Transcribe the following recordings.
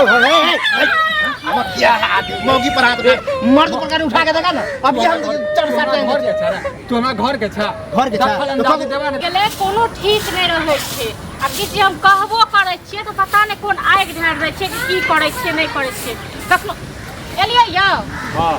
हे, हमर क्या हाथ मौगी पर हाथ उठा मर्द पर गाड़ी उठा के देखा ना अब ये हम चढ़ साट घर जाएंगे के छा रे। तू हमरा घर के छा घर के छा। दखल तो अंदाजी कब- देबा ने गेलै कोनो ठीक नहि रहै छै आ किछु जे हम कहबो करै छियै तऽ पता नहि कोन आगि ढारि दै छै कि की करै छियै नहि करै छियै कखनो एलियै यौ हां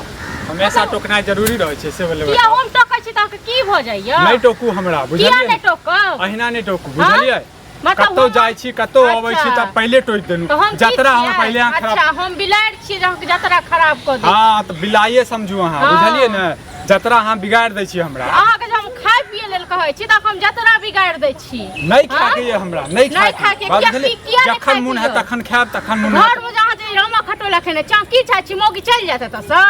हमेशा टोकनाइ जरूरी रहै छै से बोले किया हम टोकै छी तऽ अहाँके की भऽ जाइया नहि टोकू हमरा किया बुझलियै नहि टोकब अहिना नहि टोकू बुझलियै मतलब कतौ हम- जाइ छी कतौ अबै छी अच्छा। तऽ पहिले टोकि देलहुँ तऽ हम की जतरा हमर छियै? पहिले अहाँ खराब अच्छा हम बिलाड़ि छियै जे अहाँके जतरा खराब कऽ दी हँ तऽ बिलाइए समझू अहाँ हँ। बुझलियै ने जतरा अहाँ बिगाड़ि दै छी हमरा अहाँके जे हम खाय पिए लेल कहै छी तऽ हम जतरा बिगाड़ि दै छी नहि खाके ये हमरा नहि नहि खाके खाके, बात किया- बुझलियै? किया नहि जखन खाके मोन हैत यौ? तखन खायब तखन मोन हैत घरमे जे अहाँ जे रामा खटोला खेने छी अहाँ की चाहै छी मौगी चलि जायत एतऽसँ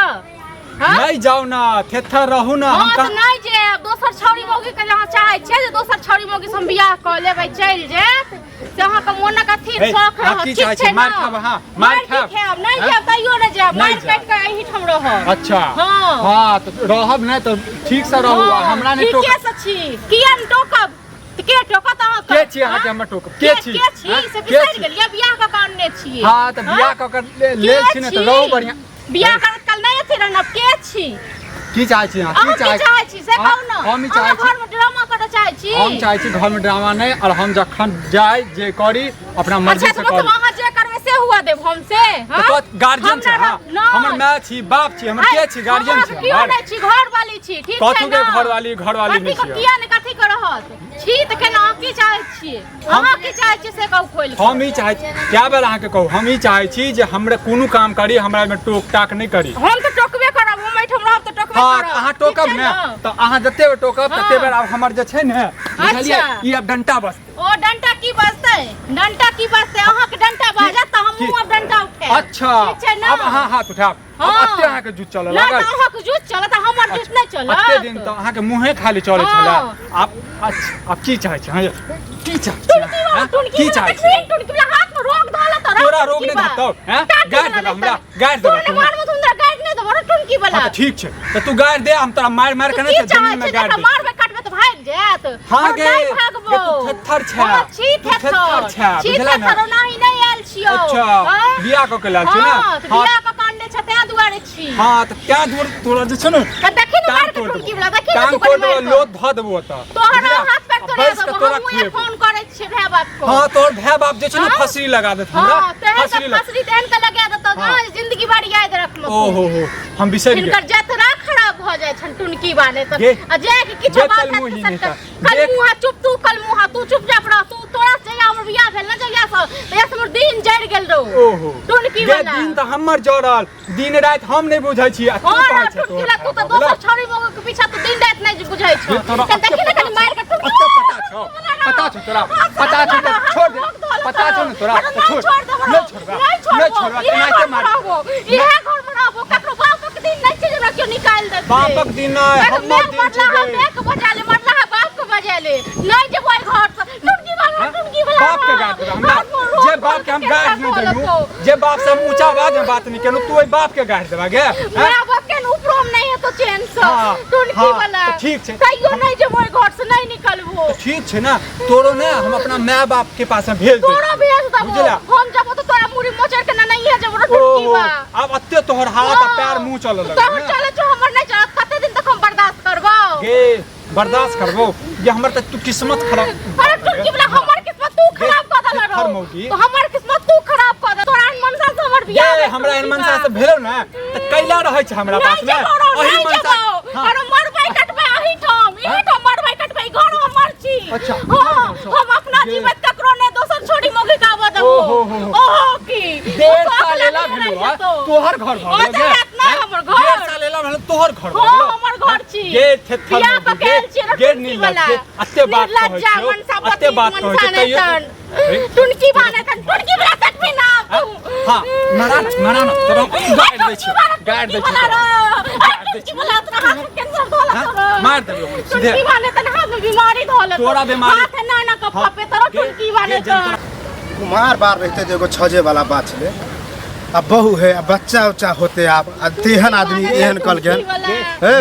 हँ? नहि जाउ ना थेथर रहू ना हम हँ तऽ कहाँ नहि जायब दोसर छौड़ी मौगीके जे अहाँ चाहै छियै जे दोसर छौड़ी मौगीसँ हम बियाह कऽ लेबै चलि जायत से अहाँके मोनक अथी हे, शौख अहाँ रहत की ठीक चाहै छै छी? मारि ने खायब अहाँ? मारि मारि की खायब? खायब नहि हैं? जायब तैयो नहि जायब नहि मारि काटि कऽ एहिठाम रहब अच्छा हँ। हँ तऽ रहब नहि तऽ ठीक से रहू आ हमरा नहि टोक ठीके से छी किया नहि टोकब तऽ के टोकत अहाँके के छी अहाँके हमरा टोकब के छी के छी हैं? से के बिसरि छी? गेलियै बियाह कऽ कऽ अनने छियै हँ तऽ बियाह कऽ कऽ लेल के छी ने तऽ रहू बढ़िआँ बियाह करत काल नहि अथी रहना के छी की चाहै छी अहाँ अहाँ की की चाहै चाहै छी से कहू ने हम ई चाहै अहाँ छी घरमे ड्रामा करऽ चाहै छी हम चाहै छी घरमे ड्रामा नहि और हम जखन जाय जे करी अपना मर्जी अच्छा से तऽ मतलब करी अहाँ जे करबै से हुआ देब हम से तऽ कत गार्जियन छै हमरा हाँ नहि। हमर माय छी बाप छी हमर के छी गार्जियन हमरा छी केओ हमर नहि छी घर वाली छी ठीक छै कथू के ने घरवाली घरवाली कथी नहि के छी किया नहि कथी के रहत छी तऽ केना अहाँ की चाहै छियै अहाँ की चाहै छियै से कहू खोलि कऽ। हम ई चाहै छी कए बेर अहाँके कहू हम ई चाहै छी जे हमरा कोनो काम करी हमरा एहिमे टोक टाक नहि करी हम तऽ टोकबे करब हम एहिठाम रहब तऽ टोकबे हँ करब तऽ अहाँ ठीक टोकब छै ने ने? तऽ अहाँ जते बेर टोकब तते हँ। बेर आब हमर जे छै ने बुझलियै अच्छा। ई आब डंटा बजतै ओ डंटा की बजतै डंटा की बजतै अहाँके डंटा बाजत तऽ हमहूँ आब डंटा उठायब अच्छा ठीक छै ने आब अहाँ हाथ उठायब आब हँ। अते अहाँके जूत चलऽ नहि लागल तऽ अहाँके जूत चलत आ हमर जूत नहि चलत अते दिन तऽ अहाँके मुँहे खाली चलै हँ। छलै आब अच्छा आब की चाहै छी अहाँ की चाहै छी टुनकी वाला अहाँ? टुनकी की वाला चाहै छी देखबी टुनकी वाला हाथ में रोग धोला तोरा तोरा रोग नहि धरतौ हैं गारि देबऽ हमरा गारि देबऽ तू मारबो तऽ हमरा गारि नहि देबऽ रे टुनकी वाला हँ तऽ ठीक छै तऽ तू गारि दे हम तोरा मारि मारि के तू नहि की छै चाहै जमीन मे छी गारि देखा दे मारबे काटबे तऽ भागि जायत हाँ और गे, नहि गे भागबो तू थेत्थर छे। हाँ, छी तू थेत्थर थेत्थर छे, छी बुझले ने? थेत्थर ओनाही नहि आयल छियौ अच्छा हाँ? बियाह कऽ के लायल छी ने हाँ, तऽ हाँ बियाह कऽ के अनने छे तें दुआरे छी हाँ तऽ तें दुआरे तोरा जे छै ने तऽ देखी ने टांग मारि के तोड़ टुनकी देबो वाला देखी ने टांग तू तोड़ कनि देबो मारि कऽ। लोथ धऽ देबो ओतऽ तोहर बुझलियै? हाथ पैर आ तोड़ा बैस कऽ देबो तोरा हमहूँ खुएबो फोन करै छियै भाय बाप को हाँ तोहर भाय बाप जे छै ने हाँ? फसरी लगा देत हमरा हाँ तेहन फसरी के लगा फसरी तेहन के लगा देतौ हाँ। ना जिंदगी भर याद रखलो ओ हो हो हम बिसरि गेल हिनकर जतरा खराब भऽ जाइ छनि टुनकी वाले तऽ गे- आ जाय के किछो गे बात कलमुही हैत तऽ नहि सटका तऽ। कल देख- मुँहा चुप तू कल मुँहा तू चुपचाप रह तू तोरा से जहिया हमर बियाह भेल ना जहिया से तहिया से हमर दिन जरि गेल रहो ओहो टुनकी गे वाला दिन तऽ हमर जड़ल दिन राति हम नहि बुझै छी आ तू हाँ कहै रे छे टुनकी वाला तू तऽ तोहर दोसर छौड़ी मौगी के पीछा तू दिन राति नहि बुझै छौ गे तोरा कनि देखी ने अते कनि मारि के टुनकी अते पता छौ पता छौ तोरा पता छौ तऽ छोड़ दे पता छौ ने तोरा तऽ छोड़ नहि नहि छोड़बा नहि छोड़बा नहि केनाहिते मार इएह घर में रहबो ककरो बापक दिन नहि छै जे हमरा केओ निकालि देतै बापक दिन नहि हमर दिन छै मरला गे। माय के बजा ले मरला बाप के बजा ले नहीं जेबो एहि घर से टुनकी वाला टुनकी वाला बाप के गारि देबै हमरा जे बाप के हम गारि नहि देलहुँ जे बाप से हम ऊँचा आवाज में बात नहीं केलहुँ तू ओहि बाप के गारि देबा गे हैं? मेरा बाप के ऊपरो में नहीं है तो चैन से हाँ, टुनकी हाँ, वाला तऽ ठीक छै। तैयो नहीं जेबो एहि घर से नहीं निकलबो ठीक छै ने तोरो ने हम अपना माय बाप के पास में भेज दे तोरा भेज देबो बुझला? हम जबो तो तोरा मुड़ी मोचड़ के ना नहीं है जबो टुनकी ओहो बा आब अते तोहर हाथ आ पैर मुंह चलऽ लगल तोहर ने। चले छौ हमर नहीं चलत कते दिन तक हम बर्दाश्त करबो गे बर्दाश्त करबो ये हमर तऽ तू किस्मत खराब अरे टुनकी वाला हमर किस्मत तू खराब कऽ देला थेत्थर रहो मौगी। तो हमर किस्मत तू खराब कऽ दे तोरा एहन मनसा से हमर बियाह गे भेल हमरा एहन टुनकी मनसा बा। से भेलो ने तऽ कैला रहै छै हमरा पास नहीं में जेबौ रौ, अही नहीं मनसा जेबौ। हाँ। अरे मरबै कटबै अही ठाम इही ठाम मरबै कटबै घर हमर छी अच्छा, हाँ अच्छा। हम अपना गे। जीवत ककरो ने दोसर छोड़ी मौगी के आबऽ देबो ओहो हो हो। ओहो की डेढ़ ओ साल शौक एला लगले भेलो रहि आ, जेतौ। तोहर घर भऽ ओ गेलो तऽ गे रात नहि हैं? हमर घर। डेढ़ साल एला भेलो तोहर घर भऽ हाँ गेलो हमर घर छी गे थेत्थर बियाह मौगी, कऽ के आयल छियै रे गे टुनकी नील वाला। गे अते बात कहै निर्लज्जा छियौ मनसापति अते बात कहै मनसा छियौ तैयो नहि तन। टुनकी बाने तन टुनकी वाला तकबी ना तू हाँ मरा ना मरा ना तोरा हम गारि दै छियौ गारि दै छियौ तोरा। टुनकी वाला तोरा हाथ में कैंसर धोला हाँ? तोरा मार देबै हम सीधे टुनकी वाले तन हाथ में बीमारी धोला तोरा बीमारी- हाथ ना ना कप हाँ, पे तोरा गे- टुनकी वाले गे तन जंतरा- कुमार बार रहते तो एगो छजे वाला बात छलै आ बहु है आ बच्चा उच्चा होते आप आ तेहन आदमी एहन कल गेल हे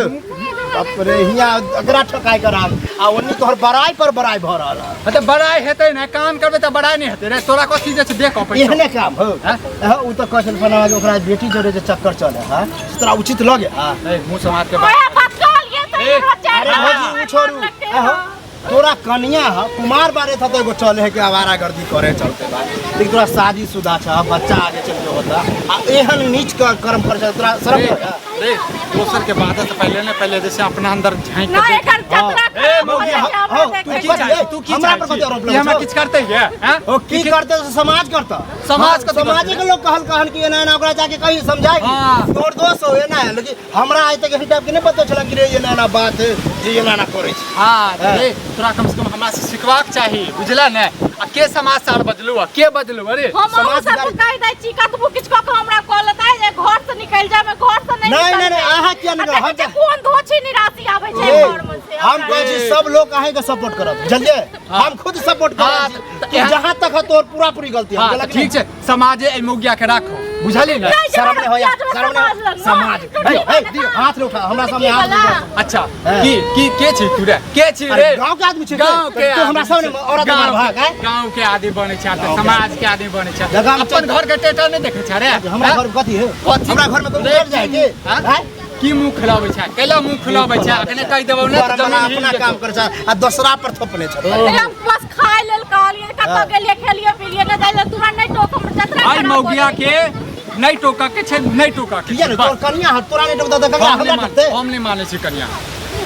बाप रे, हियां अगरा ठकाई कराब आ ओन्नी तोहर बड़ाई पर बड़ाई भऽ रहल है। हाँ, तऽ बड़ाई हेतै ने, काम करबै तऽ बड़ाई नहि हेतै रे। तोरा कथी जे छै देख पैसा। एहने काम हो। हैं? हाँ, उ तऽ कहै छल फलाना जे ओकरा बेटी जोड़े जे चक्कर चले है, से तोरा उचित लगे? हाँ। ए, मुँह समाज के बात। ओहे बात कहलियै तऽ ए, एकरो चारि अरे बार भौजी, उ छोड़ू। लगतै। आहो, तोरा कनिया ह कुमार बारे था तो एगो चले है कि आवारा गर्दी करे चलते बा, लेकिन तोरा शादी शुदा छ, बच्चा आगे चल के होता आ एहन नीच कर्म कर तोरा शर्म रे, नहीं है? रे, दोसर के बात से पहले ने पहले जैसे अपना अंदर झांक के नहि, देख। एकर जतरा ए, खराब भऽ मौगी, जाइ छै, हाँ, हमरा तू देखै की छै। चाहै? तू की हमरा पर चाहै कथी आरोप छी? लगै ई हमरा छौ? किछु करतै ये हैं? ओ की करते से समाज करता। समाज कथी करतै? समाजे के लोग कहल कहन कि एना एना ओकरा जाके कहीं समझाए। हाँ। तोर दोस्त हो एना है, लेकिन हमरा आइ तक एहन टाइप के नहीं पता छला कि रे एना एना बात है जे एना एना करै छै। हाँ, तऽ रे, तोरा कम से कम हमरा से सिखबाक चाही, बुझला ने? आ के समाज सार बदलू आ के बदलू? अरे हम अहूँ समाज सबके सुधारी- कहि दै छी, कतबो किछु कऽ कऽ हमरा कऽ लेतै जे घर से निकलि जायब, घर से नहि नहीं, नहीं, निकलबै। नहीं, अहाँ किया आ निकलब? देखै हम छियै कोन धोछी निराशी आबै छै ए, घर में से हम हमरा। कहै छी सब लोग अहीं के सपोर्ट करत, बुझलियै? हम खुद सपोर्ट हाँ, करत तऽ छी। जहाँ तक है तोर पूरा पूरी गलती है। हाँ, तऽ ठीक छै, समाजे एहि मौगिया के राखो, बुझली ने? नहि शर्म जेबै, नहीं होया, जेबै शर्म समाज नहीं लग, ना। समाज। टूटी हे, हे, बला। दियौ, हाथ नहीं उठा हमरा सामने, टूटी हाथ नहीं बला। उठा। अच्छा, हाँ। की की के छी तू रे? के छी अरे रे? गांव के आदमी छी गांव के तू हमरा आदमी सामने छी। औरत मार भाग है। गांव के आदमी बनै छै, गाँव के समाज के आदमी बनै छै। जगह में अपन चल- घर के टेटर नहि देखै छै रे? हमरा हाँ? घर में कथी है? कथी? हमरा घर में कोई रे, उतर जाए के? हाँ? हैं? की मुंह खिलाबै छै? कैला मुंह खिलाबै छै? अखने कहि देबौ ने तऽ घर वाला जमीन हिल अपना जेतौ। काम कर छै आ दोसरा पर थोपने छै। हम बस खाय लेल कहलियै, कतऽ हाँ। गेलियै, खेलियै पिलियै नहि जाइ लेल, तोरा नहि टोक, हमर जतरा आई खराब भऽ मौगिया जाइ। के नहि टोका के छै, नहि टोका के किया छै, ने बस। तोर कनिया है, तोरा नहीं टोकता तऽ ककरा हम हमरा नहि मान- टोकते? हम नहि मानै छी कनिया,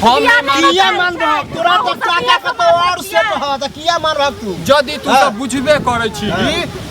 हम किया नहि मानै। किया मान रहा तोरा तऽ काका कतौ और सेट ह तऽ किया मान रहा तू? यदि तू हाँ। सब बुझबे करै छी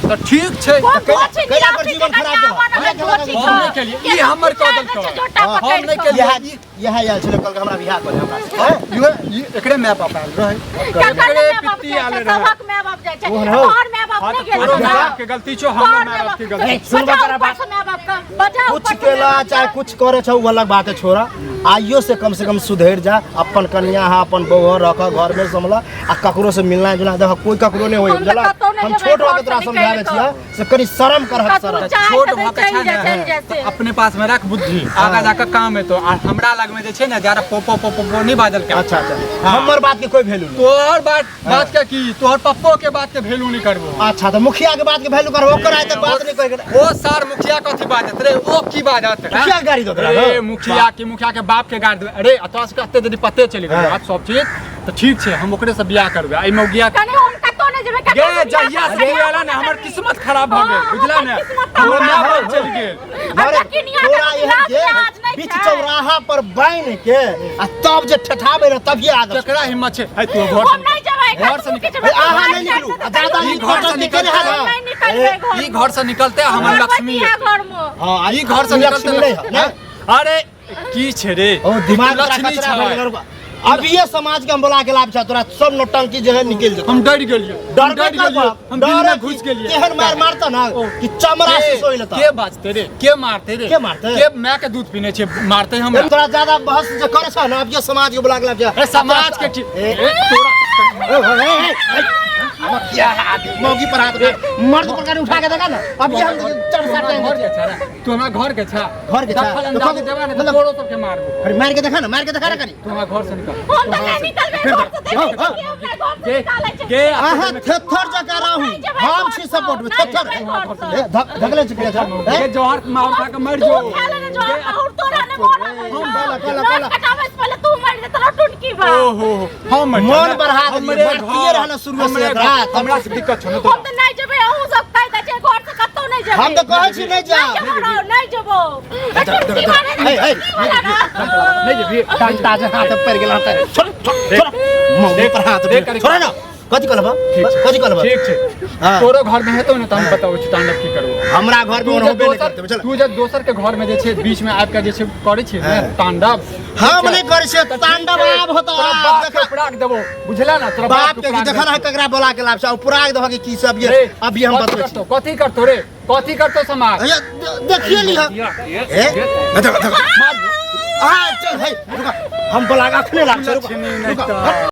तऽ ठीक छै। कोन कैला- धोछी कैला पर निराशी जीवन के खराब कनिया केलक? बनल है, हमरा धोछी हम नहि के। केलियै, ई हमर कऽ देलकै। झोटा हाँ, हम पकड़ि नहि कऽ। केलियै। इएह इएह आयल छलै कल हमरा बियाह कऽ हमरा से। हैं? एकरे माय बाप आयल रहै। ककर एकरे माय बाप पित्ती जाइ आयल छै? रहै। सभक माय बाप जाइ छै। ओहन हो। तोहर माय बाप हाँ, नहि तऽ गेल तोरो छौ माय ना? बाप के गलती छौ, हमरो तोहर माय बाप के गलती ए, छौ। सुनबा बजाउ करा बात। ऊपर से माय बाप के, बजाउ कुछ ऊपर से केला माय बाप चाहे के। कुछ करे छौ, उ अलग बात है, छोड़ा। आइयो से कम से कम सुधरि जा, अपन कनिया है, अपन बहू रख, घर में संभला आ ककरो से मिलना जुलना देख, कोई ककरो नहीं होई, हम तऽ बुझला? कतौ नहि हम जेबै, छोट घर होके तोरा से समझाबै निकलि छियै से कनी शर्म करहक, कतबो शर्म। चाय छोट देबै, भऽ के चलि छै जा, ने, चलि जा से। तऽ अपने पास में रख बुद्धि, आगा जाके काम एतो। आ हमरा लग में जे छै ने ज्यादा पोपो पोपो पो नहि बाजल कर। अच्छा अच्छा, हमर बात के कोई वैल्यू नहीं। तोहर बात बात के की, तोहर पप्पो के बात के वैल्यू नहीं करबो। अच्छा, तऽ मुखिया के बात के वैल्यू करबो, ओकर आइ तक बात नहीं कहि। ओ सार मुखिया कथी बाजत रे? ओ की बाजत? मुखिया के गाड़ी दऽ देलक, रे हँ? मुखिया की, मुखिया के बाप के गाड़ी दे। अरे तोरा सबके एते यदि पते चलि गेल हाँ। बात सब चीज तऽ ठीक छै, हम ओकरे से बियाह करबै एहि मौगिया के। कनी हम कतौ नहि जेबै, कतौ गे से बियाह जहिया से करबै। गेला ने हमर किस्मत खराब भऽ गेल, हाँ, बुझला हमर ने? किस्मत हमर खराब माय भऽ बाप चलि गेल। गेल। आ दक्षिणिया के तोरा एहन लाज जे लाज नहि बीच छै। चौराहा पर बान्हि के आ तब जे ठेठाबै रह तभिए आदत। केकरा हिम्मत छै? है तू घर से हम नहि जेबै, घर से कतबो निकल। किछु ए, अहाँ भेल, नहि निकलू। जाइ आ ज्यादा छै ई ई घर से घर निकल- निकल हम नहि निकलबै घर। ई घर से निकलते हमर लक्ष्मी भगवती है घर में। हां, ई घर से ई निकलते लक्ष्मी नहीं है, लक्ष्मी अरे की छै रे? ओ दिमाग तोरा लक्ष्मी कचरा छै। भऽ गेल। अब ये समाज के हम बोला के लाभ छै, तोरा सब नौटंकी जे है निकलि जेतौ। हम डर गेलियै, हम डरबे डर गेलियै, करबह, हम दिल में डरे घुस गेलियै। केहन मार मारता ना ओ। कि चमड़ा से सोइ लेता। के बाजते रे? के मारते रे? के मारतै? के माय के दूध पीने छै मारते हमरा? तोरा ज्यादा बहस जे करे छ ना, अब ये समाज के बोला के लाभ छै। ए समाज के ठीक ए, ए, तोरा ए, ए, ए, ए, मुखिया हाथ मौगी पर हाथ उठा, मर्द पर गाड़ी उठा के देखा ना, अब ये हम चढ़ साट घर जाएंगे। के छा रे? तू हमरा घर के छा? घर के छा। दखल तो अंदाज कब- देबा ने तऽ मतलब- तोरो सबके मारबो। अरे मार के देखा ना, मार के देखा ना कनी। तू हमरा घर से निकल। हम तऽ नहि निकलबै घर से, देखै हाँ, छियै हमरा घर से के निकालै छै। के अहाँ थेथर जकाँ रहू, नहि जेबै हम घर छी सँ, सपोर्ट में नहि थेथर। जेबै घर सँ। ए, धकले छी के के जहर मार खा के मर तू जो। खा लेने जहर माहुर, तोरा नहि मरल होइ छौ। हम कहला, कहला, नोच कहला। कटाबै से पहिले तू मरि जेतऽ, टुनकी बा। ओहो, हम मर मन जाना। बढ़ा देलियै, हमरे बढ़तिये घर, रहल शुरुए से हमरे एकरा। घर, हमरा से दिक्कत छौ ने हम तोरा। तऽ नहि जेबै, अहूँ सब कहि दै छियै घर से कतौ नहि जेबै। हम तऽ कहै छी नहि जा। नहि जेबो रौ, नहि जेबो। ए, टुनकी वाला ने, ए, ए, टुनकी वाला ने। नहि जेबही? डंटा जे हाथ पड़ि गेल हाथ। छोड़ छोड़ छोड़, मौगी पर हाथ देख, करी। छोड़ ना। कथी कहलबा? ठीक छै। कथी कहलबा? ठीक छै। हाँ। तोरो घर में हेतौ ने तऽ हम बताबै छी तांडव की करबो। हमरा घर तू में जे होबे नहि दोसर करतै, बुझल? तू जे दोसर के घर में जे छै बीच में आबि के जे छै करै छी ने हाँ। तांडव, हम नहि करै छियै तांडव, आब होता तोरा आब बाप के देखा। उपराग देबो, बुझला ना? तोरा बाप के उपराग देखा ना देबो। ककरा बोला के लाभ छै, आ उपराग देबह कि की सब ये रे, अभी हम कथी बतबै छी। करतौ? कथी करतौ रे? कथी करतौ समाज? भैया, देखिए लिह। ए, देखो देखो, आ चल भाई, रुका, हम बोला के अखने लाभ छै, रुका, लक्ष्मी नहि रुका। तऽ।